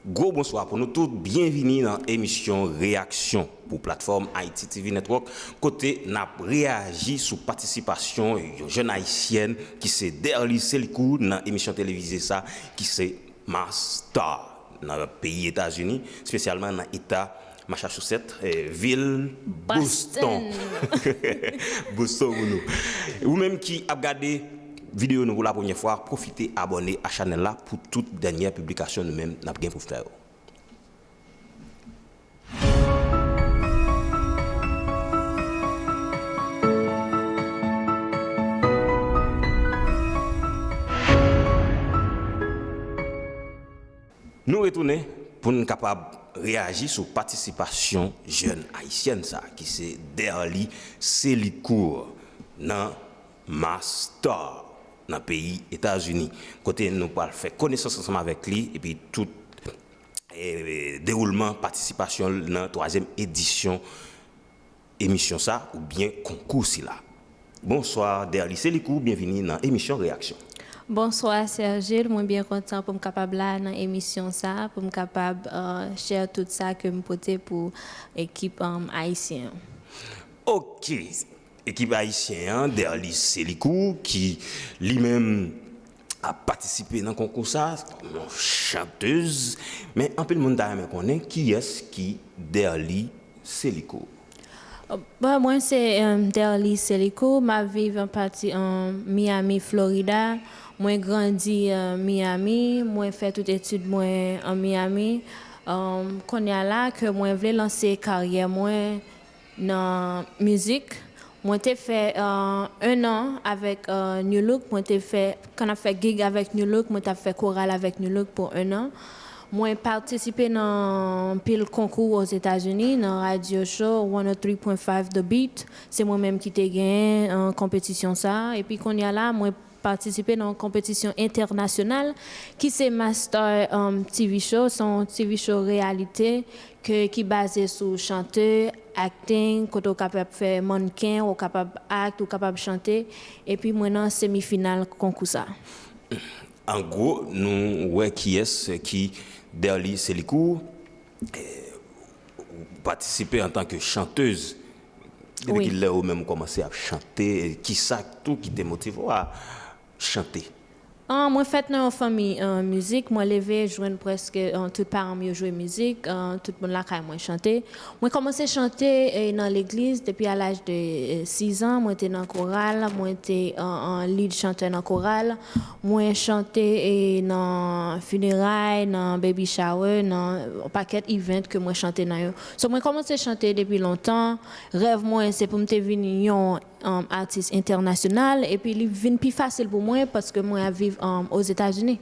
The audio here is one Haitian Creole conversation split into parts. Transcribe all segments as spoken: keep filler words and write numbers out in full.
Gwo bonswa pou nou tout, byenvini nan emisyon Reyaksyon pou platfòm Haiti T V Network, kote n ap reyaji sou patisipasyon yon jèn ayisyèn ki se Derly Selicourt nan emisyon televize sa ki se Mass Star nan peyi Etazini, espesyalman nan eta Massachusetts, eh, vil Boston. Boston. Boston pou nou. Ou menm ki ap gade videyo nou pou la premyè fwa, pwofite abòne a chanèl la pou tout dènyè piblikasyon nou menm n ap gen pou fè yo. Nou retounen pou n kapab reyaji sou patisipasyon jèn ayisyèn sa ki se Derly Selicourt nan Mass Star nan peyi Etazini, kote nou pral fè konesans ansanm avèk li epi tout eh, dewoulman patisipasyon l nan twazyèm edisyon emisyon sa oubyen konkou sila. Bonswa Derly Selicourt, byenvini nan emisyon Reyaksyon. Bonswa Sergile, mwen byen kontan pou m kapab la nan emisyon sa, pou m kapab eh, share tout sa ke m pote pou ekip em, ayisyen an. Ok, ekip ayisyen an, Derly Selicourt, ki li menm ap patisipe nan konkou sa kòm yon chantez, men anpil moun ta renmen konnen kiyès ki Derly Selicourt. Bon, mwen se em, Derly Selicourt, m ap viv an pati an Miami, Florida. Mwen grandi an Miami, mwen fè tout etid mwen an Miami. Em, kounye a la ke mwen vle lanse karyè mwen nan mizik. Mwen te fè eh, un an avèk eh, Nu Look. Mwen te fè, kan n ap fè gig avèk Nu Look, mwen t ap fè koral avèk Nu Look pou un an. Mwen patisipe nan anpil konkou Ozetazini, nan radio show one oh three point five The Beat. Se mwen menm ki te genyen eh, konpetisyon sa. Epi kounye a la, mwen patisipe nan yon konpetisyon entènasyonal ki se Master um, T V Show. Se yon T V show reyalite ke, ki baze sou chante, acting, kote w kapab fè mannken, ou kapab act, ou kapab chante. Epi mwen nan semifinal konkou sa. An gwo, nou wè kiyès ki Derly Selicourt, eh, ou patisipe antanke chantez. Depi Wi. Ki lè ou menm ou kòmanse ap chante? Kisa tou ki te motive w a chante? Ah, mwen fèt nan yon fanmi eh, mizik. Mwen leve jwenn prèske eh, tout paran m yo jwe mizik. Eh, tout moun lakay mwen chante. Mwen kòmanse chante eh, nan legliz depi a laj de eh, sis an. Mwen te nan koral. Mwen te eh, eh, lead chantè nan koral. Mwen chante eh, nan fineray, nan baby shower, nan yon pakèt event ke mwen chante nan yo. So mwen kòmanse chante depi lontan. Rèv mwen se pou m te vin yon um, atis entènasyonal, epi li vin pi fasil pou mwen paske mwen ap viv um, Ozetazini.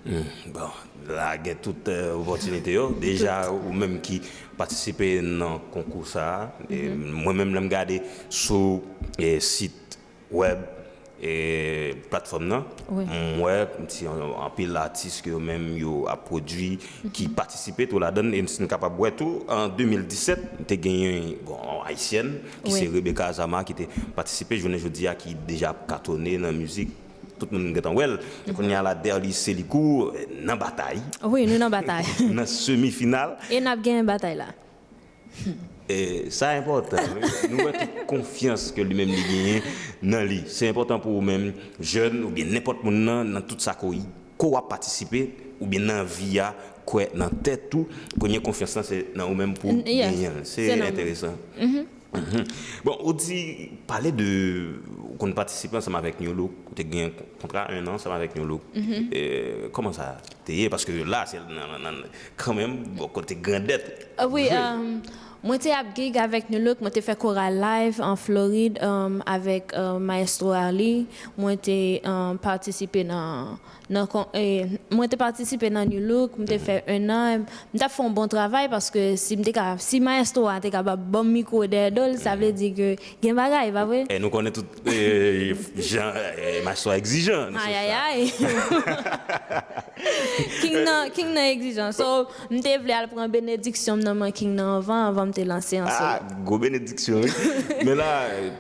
Hmm, bon, la gen tout eh, opòtinite yo. Deja, ou menm ki patisipe nan konkou sa a, e mwen menm lè m gade sou eh, sit wèb e platfòm nan, Wi. M wè ti anpil atis ke yo menm yo ap pwodui ki patisipe tou ladan l. E si n kapab wè tou, an de mil disèt, te genyen, bon, yon ayisyèn ki Wi. Se Rebecca Azama ki te patisipe jounen jodi a, ki deja ap katone nan mizik. Tout moun gentan wè l. Men kounye a la, Derly Selicourt eh, nan batay, Wi, nou nan batay. Nan semifinal. E n ap genyen batay la. E sa enpòtan, wi. Nou wè tout konfyans ke li menm li genyen nan li. Se enpòtan pou ou menm, jèn oubyen nenpòt moun nan, nan tout sa ke w, ke w ap patisipe, oubyen nan vi a, kwè nan tèt ou, premye konfyans lan se nan ou menm pou N- yeah, genyen l. Se se nan mwen. Enteresan. Mhm. Mhm. Bon, ou di, pale de, ou konn patisipe ansanm avèk Nu Look, ou te gen kontra un an ansanm avèk Nu Look. Mhm. E, kòman sa te ye? Paske la, se nan, nan, nan, kanmenm, bò kote grandèt. Ah, wi, Wi. Um, mwen te ap gig avèk Nu Look, mwen te fè koral live an Florid um, avèk um, Maestro Arly. Mwen te um, patisipe nan, nan kon, eh, mwen te patisipe nan Nu Look, mwen te fè un an. Mwen t ap fè yon bon travay paske si m te ka, si Maestro a te kapab ban m mikwo dèyè do l, sa vle di ke gen bagay, pa vre? E nou konnen tout eh, jan eh, Maestro a egzijan nan sans sa. Ayayay. King nan, King nan egzijan. So, m te vle al pran benediksyon m nan men King nan anvan, anvan m te lanse an solo. Ah, gwo benediksyon, wi. Men la,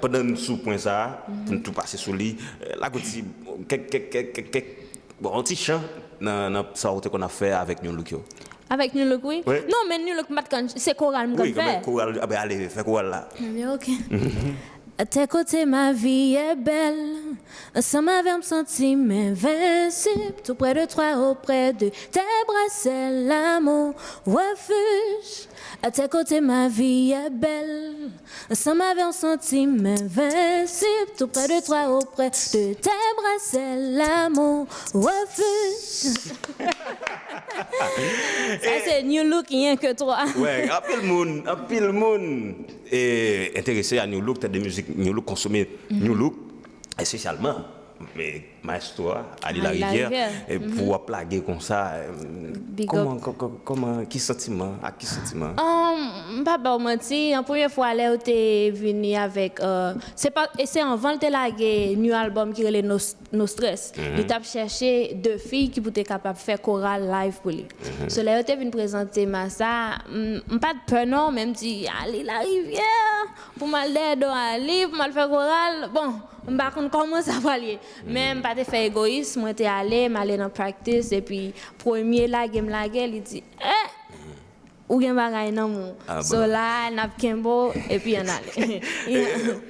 pandan n sou pwen sa a, pou n tou pase sou li, eh, lage yon ti, kèk, kèk, kèk, kèk, kèk, bon, yon ti chan nan, nan sa ou te konn ap fè avèk Nu Look yo. Avèk New Look, wi. Wi. Non, men New Look, m pa t konn, se koral m konn fè. Koral, ah ben, ale, fè koral la. Ebyen, ok. À tes côtés, ma vie est belle. Ensemble avec un sentiment invincible. Tout près de toi, auprès de tes bras, c'est là mon refuge. À tes côtés, ma vie est belle. Ensemble avec un sentiment invincible. Tout près de toi, auprès de tes bras, c'est là mon refuge. Sa se New Look, rien que toi. Wè, anpil moun, anpil moun e enterese a New Look, tande mizik New Look, konsome New Look, espesyalman e maestro a, Ali Ali Larivière, Larivière. E pou w ap lage konsa, e, Big kòman, up. kò- kò- kòman, ki santiman, ak ki santiman? Um, m pa ba w manti, an premye fwa lè yo te vini avèk, euh, se pa, e se anvan l te lage new album ki rele No, No Stress. Li t ap chèche de fi ki pou te kapab fè koral live pou li. So lè yo te vin prezante m a sa, m, m pa t pè non, men m di, Ali Larivière, pou m al dèyè do Ali, pou m al fè koral. Bon, m pa konn kòman sa pral ye. Men m pa te fè egoyis, mwen te ale, m ale nan practice, epi premye lage m lage, li di, eh! Ou gen bagay nan men w. Ah, So bon. La, n ap kenbe w, epi ann ale. E,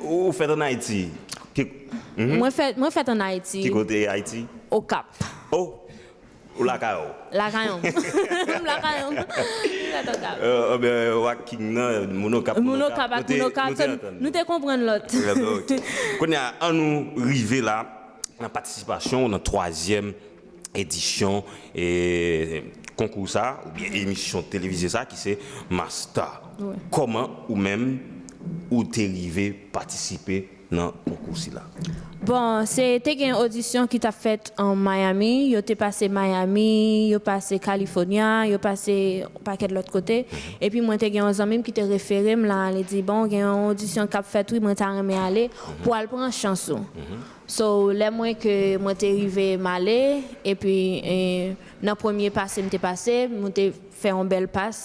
ou fèt an Ayiti? Ki, mhm. Mwen fèt, mwen fèt an Ayiti, Ki kote Ayiti? Okap. Oh, ou lakay ou? Lakay mwen. M lakay mwen. M fèt Okap. Euh, ben, Waking nan, moun Okap, Moun Okap ak nou te- moun Okap, nou te so, antann. Nou te konprann lòt. Trè byen, ok. Kounye a, an nou rive la, nan patisipasyon ou nan twazyèm edisyon e konkou sa, oubyen emisyon televize sa, ki se Masta. Wi. Kòman ou menm, ou te rive patisipe nan konkou sila? Bon, se te gen odisyon ki t ap fèt an Miami. Yo te pase Miami, yo pase California, yo pase yon pakèt lòt kote. Epi mwen te gen yon zanmi m ki te refere m la, li di, bon, gen yon odisyon k ap fèt, wi, mwen ta renmen ale pou al pran chans ou. So, lè mwen ke mwen te rive, m ale, epi e, nan premye pase m te pase, mwen te fè yon bèl pas,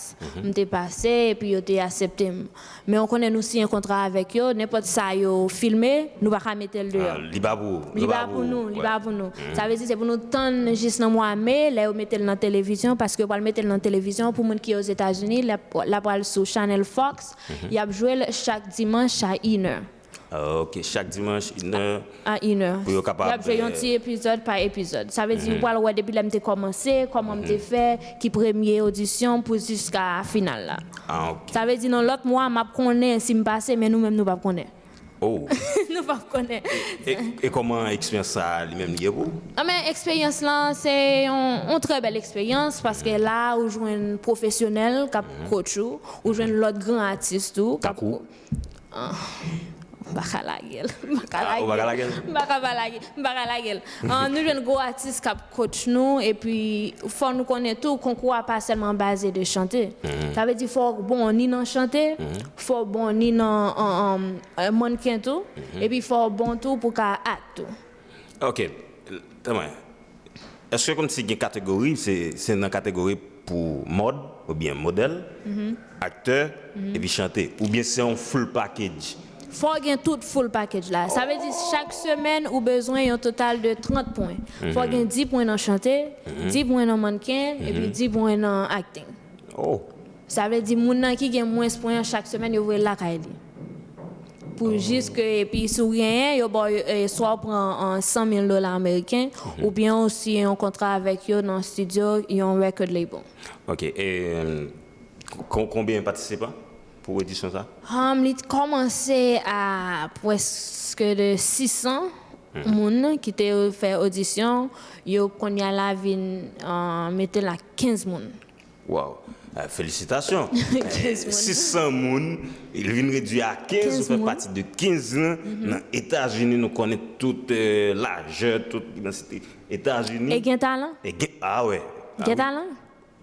m te pase, epi yo te aksepte m. Men ou konnen nou siyen kontra avèk yo, nenpòt sa yo filme, nou pa ka mete l deyò. Ah, li pa pou ou. Li pa pou nou, li pa pou nou. Sa vle di se pou nou tann jis nan mwa me, lè yo mete l nan televizyon, paske yo pral mete l nan televizyon pou moun ki Ozetazini, l ap, l ap pral sou Channel Fox, y ap jwe l chak dimanch a inè. Ah, ok, chak dimanch, inè. A inè. Pou yo kapab, Y ap jwe yon eh, ti epizòd pa epizòd. Sa vle di, ou pral wè depi lè m te kòmanse, kòman m te fè, ki premye odisyon pou jiska final la. Ah, ok. Sa vle di, nan lòt mwa, m ap konnen si m pase, men nou menm, nou p ap konnen. Oh. Nou p ap konnen. E, e kòman eksperyans sa a li menm li ye pou ou? Anben, eksperyans lan, se yon, yon trè bèl eksperyans, paske la, ou jwenn pwofesyonèl k ap coach ou, ou jwenn lòt gran atis tou, k ap Tankou? Ah, m pa ka lage l. M pa ka Ah, ou pa ka lage lage l. L? M pa ka pa lage l. M pa ka lage l. Ah, nou jwenn gwo atis k ap coach nou, epi fò nou konnen tou, konkou a pa sèlman baze de chante. Sa vle di fò w bon ni nan chante, fò w bon ni nan an, an, eh, mannken tou, epi fò w bon tou pou w ka act tou. Ok, tanmen. Èske kòmsi gen kategori, se, se nan kategori pou mòd, oubyen modèl, aktè, epi chante, oubyen se yon full package? Fò w gen tout full package la. Sa vle di chak semèn ou bezwen yon total de trant pwen. Fò w gen dis pwen nan chante, dis pwen nan mannken, epi dis pwen nan acting. Oh. Sa vle di moun nan ki gen mwens pwen an chak semèn yo voye l lakay li. Pou jis ke, epi si w genyen, yo ba w, eh, swa w pran an san mil dola ameriken, oubyen w siyen yon kontra avèk yo nan studio, yon record label. Ok, e kon- konbyen patisipan pou edisyon sa? Um, li t kòmanse a prèske de sis san moun ki te fè odisyon. Yo kounye a la vin, uh, mete l a kenz moun. Wow. Eh, felisitasyon. Kenz moun. Sis san moun, li vin redui a kenz, ou Kenz fè moun. Pati de kenz lan. Nan Etazini, nou konnen tout, eh, lajè, tout imansite Etazini. E gen talan? E gen, ah wè. Ah Gen wi. Talan?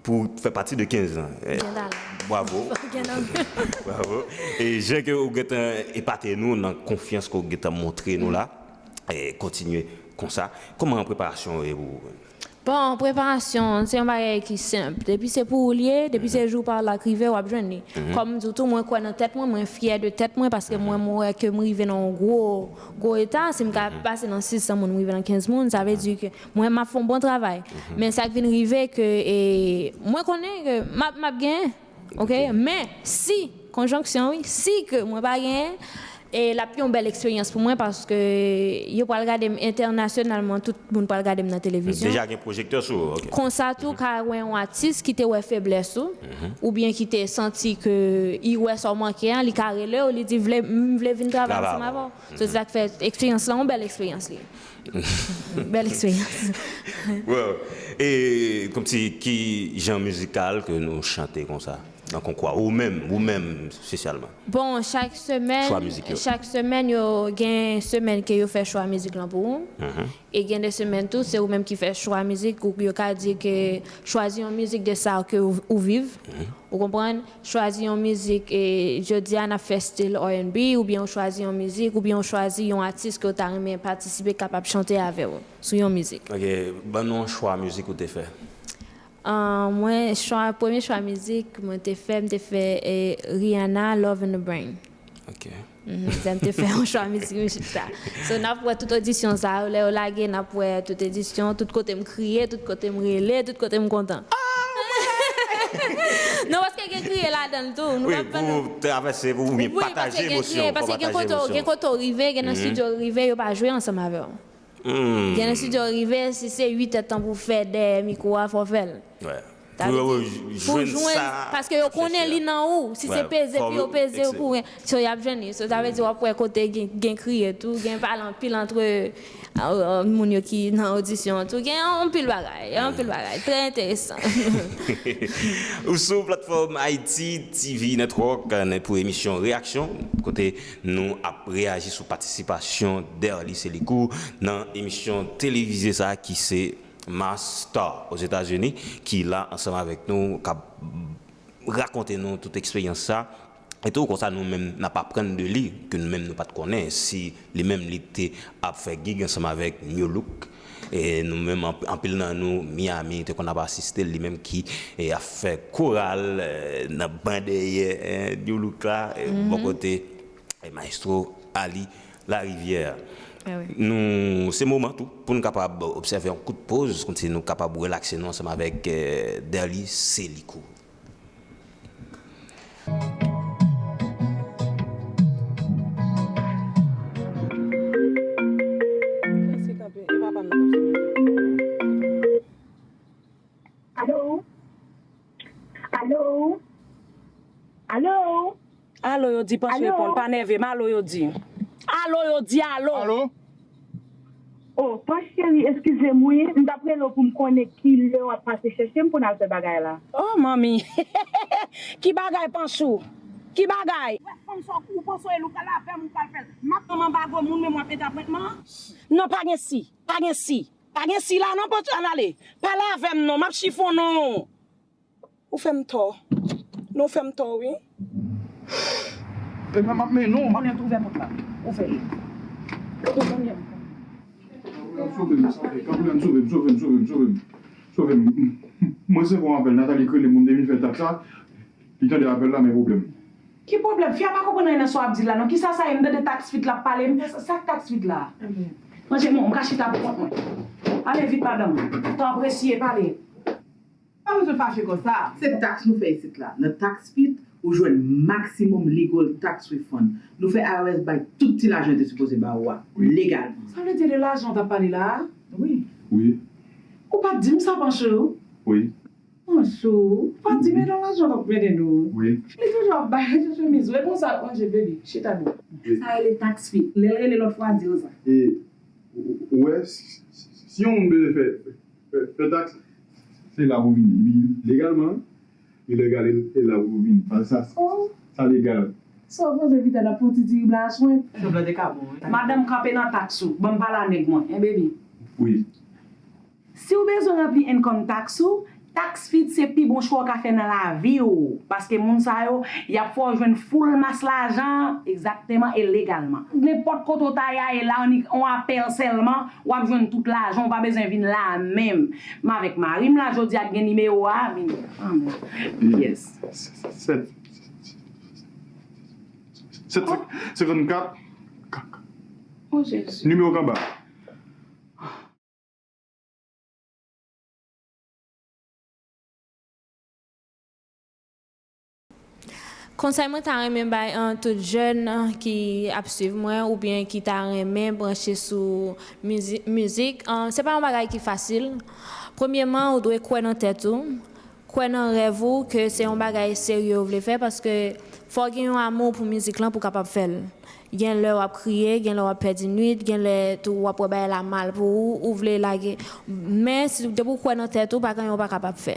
Pou fè pati de kenz lan. Eh, Gen talan. Bravo. Gen talan. Bravo. E jan ke ou gentan epate nou nan konfyans ke ou gentan montre nou la, e kontinye konsa. Kòman preparasyon yo ye pou ou? Bon, preparasyon, se yon bagay ki senp. Depi se pou ou l ye, depi se jou pa w la k rive, w ap jwenn li. Kòm m di w tou, mwen kwè nan tèt mwen, mwen fyè de tèt mwen, paske mwen, mwen wè ke m rive nan yon gwo, gwo eta. Si m ka pase nan sis san moun, m rive nan kenz moun, sa vle di ke mwen, m ap fè yon bon travay. Men sa k vin rive ke, e, mwen konnen ke m ap, m ap genyen, oke? Men si, konjonksyon, wi, si ke mwen pa genyen, e l ap yon bèl eksperyans pou mwen, paske yo pral gade m entènasyonalman, tout moun pral gade m nan televizyon. Deja gen pwojektè sou ou, oke. Konsa tou, ka wè yon atis ki te wè feblès ou, oubyen ki te santi ke li wè sa w manke an, li ka rele w, li di, "Vle, m vle vin travay ansanm avè w." So, se sa k fè eksperyans lan, yon bèl eksperyans li. Bèl eksperyans. Well, e kòmsi ki jan mizikal ke nou chante konsa? Nan konkwa, ou menm, ou menm espesyalman? Bon, chak semèn, chak semèn, yo gen semèn ke yo fè chwa mizik lan pou ou. E gen de semèn tou, se ou menm ki fè chwa mizik, ou yo ka di ke chwazi yon mizik de sa ke ou, ou viv. Ou konprann? Chwazi yon mizik, e jodi a n ap fè stil R and B, oubyen ou chwazi yon mizik, oubyen ou chwazi yon atis ke ou ta renmen patisipe kapab chante avè w sou yon mizik. Ok, ban nou yon chwa mizik ou te fè. Ah, mwen, chwa, premye chwa mizik mwen te fè, m te fè, eh, Rihanna, Love in the Brain. Ok. Mhm, sa m te fè yon chwa mizik, mizik sa. So, n ap wè tout odisyon sa yo, lè yo lage, n ap wè tout odisyon, tout kote m kriye, tout kote m rele, tout kote m kontan. Non, paske gen kriye ladan l tou. Nou pa pou travèse oubyen pataje emosyon, paske gen kote, gen kote w rive, gen nan estidyo w rive, yo pa jwe ansanm avè w. Gen nan estidyo rive, si se uit èdtan pou fè dèyè mikwo a, fò w fè l. Pou jwenn, paske yo konnen li nan ou. Si se peze pou yo peze ou pou ren, so y ap jwenn li. So, sa vle di w ap wè kote gen, gen kriye tou, gen pale anpil antre, ah, ah, moun yo ki nan odisyon an tou. Gen anpil bagay, anpil bagay. Trè enteresan. Ou sou platfòm Haiti T V Network, eh, pou emisyon Reyaksyon, kote nou ap reyaji sou patisipasyon Derly Selikou nan emisyon televize sa a ki se Mass Star Ozetazini, ki la ansanm avèk nou, k ap rakonte nou tout eksperyans sa. E tou, konsa, nou menm, n ap aprann de li, ke nou menm, nou pa t konnen. Si li menm, li te ap fè gig ansanm avèk New Look, e nou menm, anp-, anpil nan nou, Miami, te konn ap asiste l, li menm ki, e, ap fè koral, e, nan ban dèyè, e, New Look la, e, bò kote, e, Maestro Ali Larivière. Nou, se moman tou pou nou kapab obsève yon kout poz, konsi nou kapab relakse nou ansanm avèk, eh, Derly Selikou. Alo? Alo? Alo? Alo yo di, Panch reponn, pa nève m, alo yo di. Alo yo di, alo. Alo? Oh, Panch cheri, eskize m wi, m t ap rele w pou m konnen ki lè w ap pase chèche m pou n al fè bagay la. Oh, manmi. Ki bagay, Panchou? Ki bagay? Wè fanm sa w panse w e l ou pral avè m, ou pral fè l. M ap nan manbago moun, men m w ap ede apwentman an. Non, pa gen si, pa gen si. Pa gen si la non, Panch, ann ale. Pale avè m non, m ap chifonnen w. Ou fè m tò. Non, ou fè m tò, wi. E pa m ap mennen w. Konnen tou ouvè pòt la. Ouvè l. Kote w konnen m? Sove m, sove m, sove m, sove m, sove m, sove m. Mwen se bon apèl, Nathalie Krele, moun depi l fè taks la, li tande apèl la, men pwoblèm. Ki pwoblèm? Fi a pa konprann anyen nan sa w ap di la, non. Kisa sa ye? M tande tax fit l ap pale. M fè sa, sa k tax fit la? Manje mwen, m ka chita pou kont mwen. Ale vit, madanm. Tan apresye, pale. Pa bezwen fache konsa. Se taks nou fè isit la. Nan tax fit, ou jwenn maximum legal tax refund. Nou fè I R S bay tout ti lajan yo te sipoze ba ou a, legalman. Sa vle di de lajan w t ap pale la a? Wi. Wi. Ou pa t di m sa, Pancho. Wi. Pancho, ou pa t di m e nan lajan w t ap mennen nou. Wi. Li toujou ap bay, li toujou miz ou. E konsa, manje, baby, chita byen. Wi. Sa rele tax fit. Lè l rele lòt fwa, di l sa. E, ou, ou wè, si, si, si yon moun bezwen fè, fè, fè taks, se la pou vini. Epi legalman, ilegal, e, e la pou vini. Paske sa, sa legal. Sa w panse, Vita, n ap fè yon ti diri blan a chwen? Fè blan de kabon, wi. Madanm kanpe nan taks ou. Ban m pale a nèg mwen, en, baby. Wi. Si w bezwen ranpli income tax ou, Tax Fit se pi bon chwa w ka fè nan lavi w, paske moun sa yo, y ap fè w jwenn full mas lajan, egzakteman e legalman. Nenpòt kote w ta ye a, e la, annik on apèl sèlman, w ap jwenn tout lajan, w pa bezwen vin la menm. M avèk mari m la, jodi a, k gen nimewo a, vin ann la. Yes. Sèt, sèt, senkannkat. Oh, Jezi. Nimewo k anba. Konsèy mwen ta renmen bay an tout jèn ki ap swiv mwen oubyen ki ta renmen branche sou mizi-, mizik, an, se pa yon bagay ki fasil. Premyèman, ou dwe kwè nan tèt ou, kwè nan rèv ou, ke se yon bagay serye ou vle fè, paske fò w gen yon amou pou mizik lan pou w kapab fè l. Gen lè w ap kriye, gen lè w ap pèdi nwit, gen lè tou w ap wè bagay la mal pou ou, ou vle lage. Men, si, depi w kwè nan tèt ou, pa gen anyen ou pa kapab fè.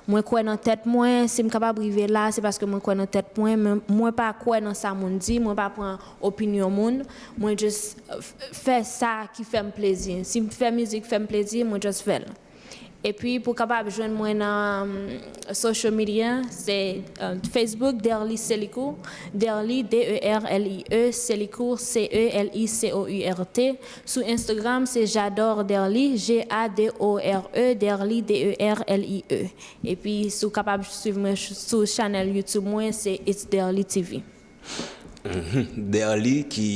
Mwen kwè nan tèt mwen, si m kapab rive la, se paske mwen kwè nan tèt mwen, men mwen pa kwè nan sa moun di, mwen pa pran opinyon moun, mwen just, euh, f-, fè sa ki fè m plezi. Si m fè mizik fè m plezi, mwen just fè l. Epi pou kapab jwenn mwen nan, mm, social media, se, euh, Facebook, Derly Selicourt, Derly, D E R L I E, Selicourt, C E L I C O U R T. Sou Instagram, se J'adore Derly, G A D O R E, Derly, D E R L I E. Epi, si w kapab swiv mwen ch-, sou chanèl YouTube mwen, se It's Derly T V. Mhm. Derly ki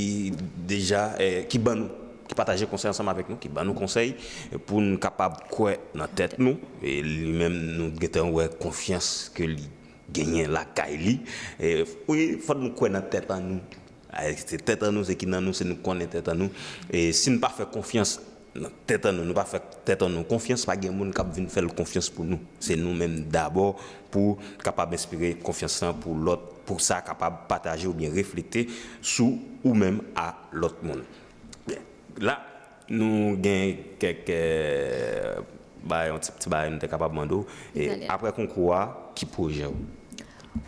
deja, eh, ki ban nou, ki pataje konsèy ansanm avèk nou, ki ban nou konsèy pou n kapab kwè nan tèt nou. E li menm, nou gentan wè konfyans ke li genyen lakay li. E wi, fòk nou kwè nan tèt an nou. A, se tèt an nou, se ki nan nou, se nou konnen tèt an nou. E si n pa fè konfyans nan tèt an nou, nou pa fè tèt an nou konfyans, pa gen moun k ap vin fè l konfyans pou nou. Se nou menm dabò pou kapab enspire konfyans lan pou lòt, pou sa kapab pataje oubyen reflekte sou ou menm a lòt moun. Byen, la, nou gen kèk, eh, bagay, yon ti, ti bagay nou te kapab mande w. E apre konkou a, ki pwojè w?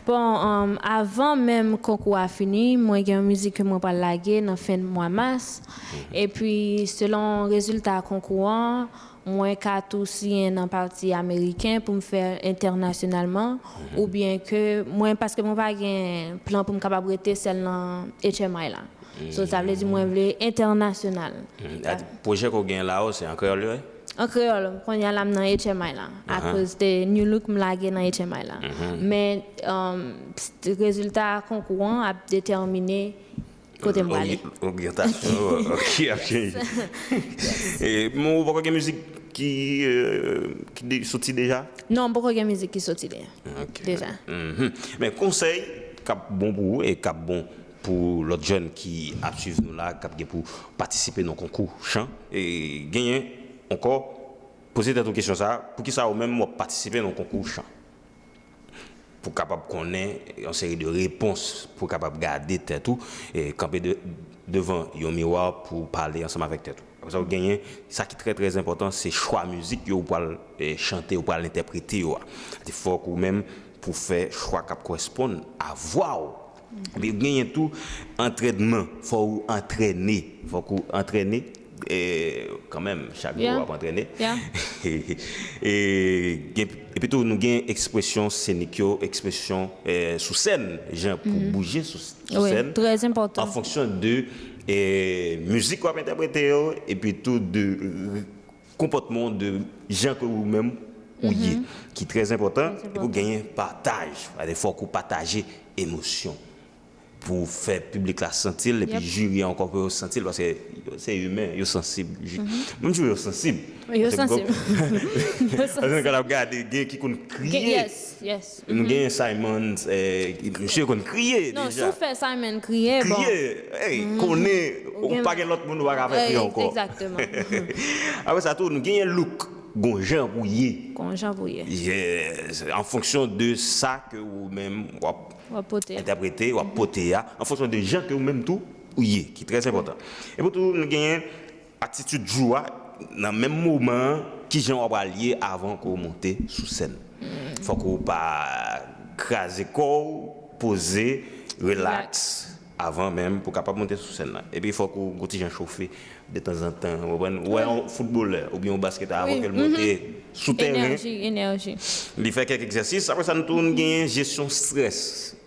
Bon, um, avan menm konkou a fini, mwen gen yon mizik ke mwen pral lage nan fen mwa mas. Mhm. Epi, selon rezilta konkou an, mwen ka tou siyen nan pati ameriken pou m fè entènasyonalman, mhm, oubyen ke mwen, paske mwen pa gen plan pou m kapab rete sèl nan H M I la. So, sa vle di mwen vle entènasyonal. Mhm. Pwojè ke w gen la yo, se an kreyòl yo ye? An kreyòl, kounye a la m nan H M I la. Ahan. Akoz de new look m lage nan H M I la. Mhm. Men, um, s-, rezilta konkou an ap detèmine kote m prale. Orye-, oryantasyon, ok, ap chanje. E, men ou poko gen mizik ki, eh, ki de-, soti deja? Non, m poko gen mizik ki soti deja. Ok. Deja. Mhm. Men konsèy k ap bon pou ou e k ap bon pou lòt jèn ki ap swiv nou la, k ap gen pou patisipe nan konkou chan. E genyen ankò, poze tèt ou kesyon sa, poukisa ou menm w ap patisipe nan konkou chan? Pou kapab konnen yon seri de repons, pou kapab gade tèt ou, e kanpe de, devan yon miwa pou pale ansanm avèk tèt ou. Apre sa, ou genyen, sa ki trè, trè enpòtan, se chwa mizik yo ou pral, e, chante, ou pral entèprete yo a. Se fòk ou menm pou fè chwa k ap korèsponn a vwa w. Epi genyen tou antrènman, fò ou antrène, fòk ou antrène, e, kanmenm, chak jou w ap antrène. Yeah. E, gen, epi tou, nou gen ekspresyon senik yo, ekspresyon, e, sou sèn, jan pou bouje sou, sou sèn. Wi, trè enpòtan. An fonksyon de, e, mizik w ap entèprete yo, epi tou de, e, konpòtman w, de jan ke ou menm ou ye, ki trè enpòtan. Trè enpòtan. Epi ou genyen pataj, fòk ou pataje emosyon pou fè piblik la santi l, epi jiri a ankò pou yo santi l, paske yo se imen, yo sansib. Menm si yo sansib. Yo sansib. Paske nou ka ap gade, gen ki konn kriye. Yes, yes. Nou gen Simon, eh, misye konn kriye deja. Non, si w fè Simon kriye, bon. Kriye, hey, konnen, ou pa gen lòt moun ou pa ka fè kriye ankò. Egzakteman. Apre sa tou, nou genyen look, gon jan pou ye. Gon jan pou ye. Yes, an fonksyon de sa ke ou menm w ap entèprete, w ap pote a, an fonksyon de jan ke ou menm tou ou ye, ki trè enpòtan. Epi tou, nou genyen atitid jou a, nan menm moman an, kijan w ap al ye avan ke w monte sou sèn. Fòk ou pa kraze kò w, poze, relax. avan menm pou w kapab monte sou sèn nan. Epi fòk ou gon ti jan chofe detanzantan, ou konprann? Ou wè yon foutbolè oubyen yon basketè avan ke l monte sou teren, li fè kèk egzèsis. Apre sa, nou tou nou genyen jesyon strès.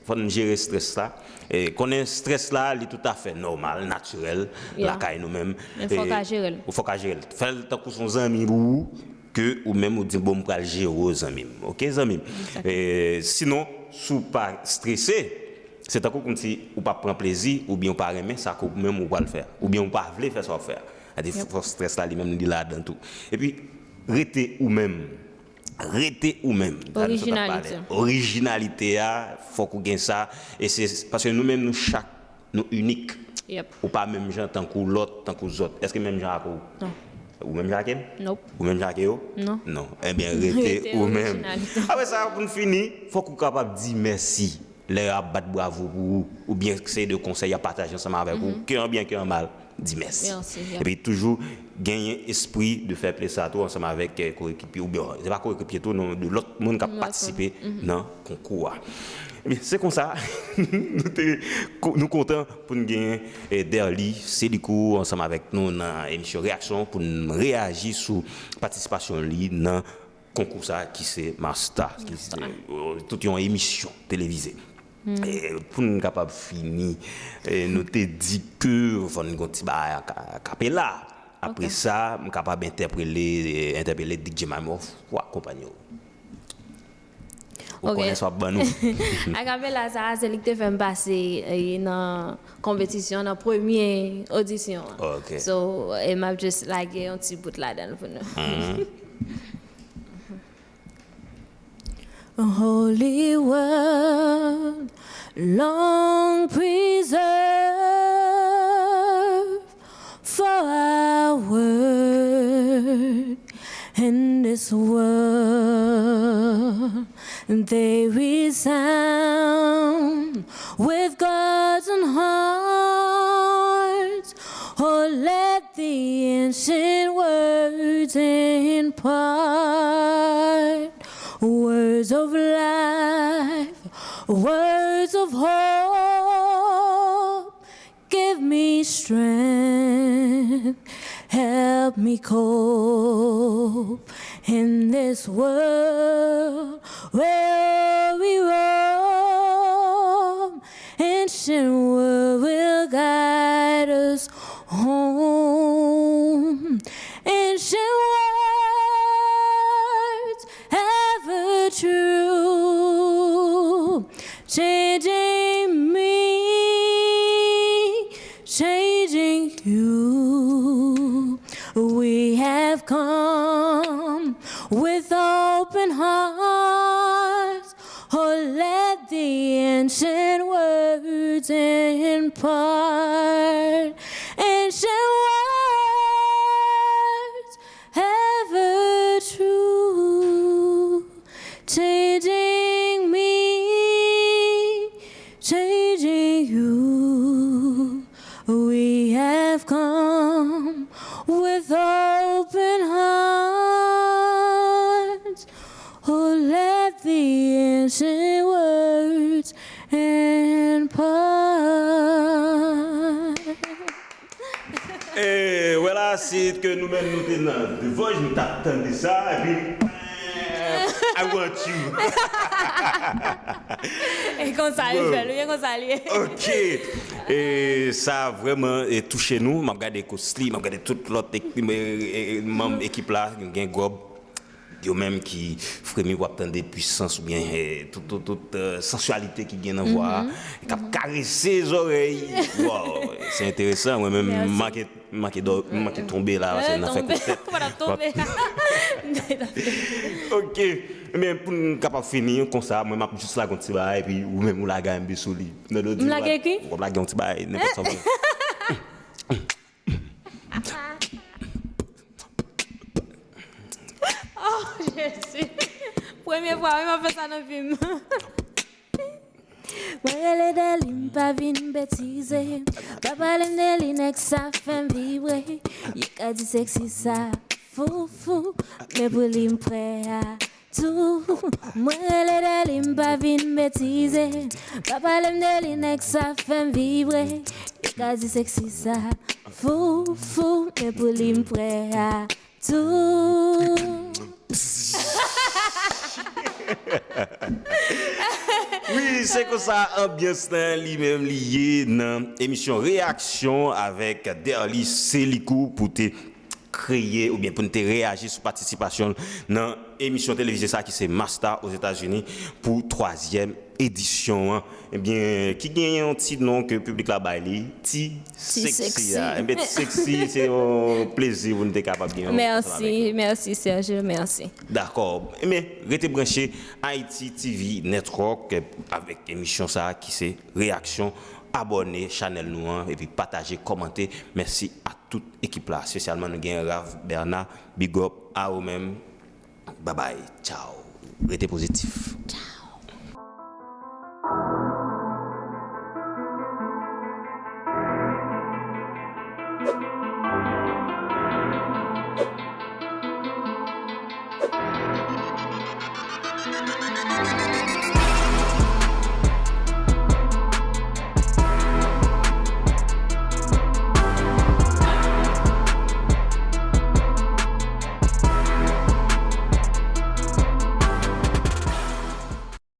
Fò n jere strès la. E, konnen strès la, li toutafè nòmal, natirèl lakay nou menm. Men fòk a jere l. Fòk a jere l. Fè l tankou se yon zanmi pou ou, ke ou menm ou di, bon, m pral jere w, zanmi m. Oke, zanmi m? E, sinon, si w pa strese, se tankou kòmsi ou pa pran plezi, oubyen ou pa renmen sa ke ou menm ou pral fè a, oubyen ou pa vle fè sa w ap fè a. Sa di fòs strès la li menm li ladan tou. Epi, rete ou menm. Rete ou menm. Sa nou sot ap pale. Orijinalite. Orijinalite a, fòk ou gen sa. E se paske nou menm nou chak, nou inik. Ou pa menm jan tankou lòt, tankou zòt. Èske menm jan ak ou? Non. Ou menm jan ak el? Nope. Ou menm jan ak yo? Non. Non. Ebyen, rete ou menm. Apre sa, pou n fini, fòk ou kapab di mèsi. Lè y ap bat bravo pou ou, oubyen se de konsèy y ap pataje ansanm avèk ou, ke an byen, ke an mal, di mèsi. Epi toujou genyen espri de fè play sa tou ansanm avèk, eh, korekipye, oubyen, se pa korekipye tou, non, de lòt moun k ap patisipe nan konkou a. Ebyen, se konsa, nou te, nou kontan pou n genyen, eh, Derly Célicourt ansanm avèk nou nan emisyon Reyaksyon pou n reyaji sou patisipasyon li nan konkou sa ki se Masta, ki se, eh, tout yon emisyon televize. E, pou n kapab fini, eh, nou te di ke fò n gon ti bagay a ka-, akapela. Apre sa, m kapab entèpele, eh, entèpele D J Mamorph pou akonpanye w. Ou konnen sa w ap ban nou. Akapela sa, se li ki te fè m pase, eh, nan konpetisyon, nan premye odisyon an. So, e m ap just lage yon ti bout ladan l pou nou. Holy word, long preserve for our word in this world. They resound with guards and hearts. Oh, let the ancient words impart words of life, words of hope. Give me strength, help me cope in this world where we roam. Ancient word will guide us home. Ancient words ever true, changing me, changing you. We have come with open hearts. Oh, let the ancient words impart ancient words ever true, changing me, changing you. We have come with open hearts. Oh, let the ancient words impart. E, wè la, se ke nou menm nou te nan The Voice, nou t ap tande sa, epi, I want you. E konsa li fè l, wi, e konsa li ye. Ok. E sa vrèman, e, touche nou. M ap gade Kosli, m ap gade tout lòt ek-, e, e, manm ekip la, gen Gòb. Yo menm ki fremi w ap tande pwisans oubyen, eh, tout, tout, tout, eh, sansyalite ki gen nan vwa a, k ap karese zòrèy. Wow, se enteresan. Mwen menm, m manke, m manke dò-, m manke tonbe la, paske m nan fè kout tèt. Ou pa t ap tonbe. Ok. Men pou n kapab fini konsa, mwen m ap jis lage yon ti bagay, epi ou menm ou lage R and B sou li. M lage ki? W ap lage yon ti bagay, nenpòt sa w vle. Oh, Jezi. Premye fwa, wi, m ap fè sa nan vi m. Mwen rele Dèli, m pa vin betize. Pa pale m de li, nèg sa fè m vibre. Yo ka di seksi sa fou fou. Men pou li, m prè a tou. Mwen rele de li, m pa vin betize. Pa pale m de li, nèg sa fè m vibre. Yo ka di seksi sa fou, fou, men pou li m prè a tou. Wi, se konsa anbyans lan li menm li ye nan emisyon Reyaksyon avèk Derly Selikou pou te kreye oubyen pou n te reyaji sou patisipasyon l nan emisyon televize sa ki se Masta Ozetazini pou twazyèm edisyon an. Ebyen, ki gen yon ti non ke piblik la bay li, Ti Seksi a. Ebyen, Ti Seksi se yon plezi pou n te kapab gen yon Mèsi, mèsi Serge, mèsi. Dakò. Ebyen, rete branche Haiti T V Network avèk emisyon sa ki se Reyaksyon. Abòne chanèl nou an epi pataje, kòmante. Mèsi a tout ekip la, espesyalman nou gen Ralph Bernard, big up a ou menm. Babay, tchaw. Rete pozitif.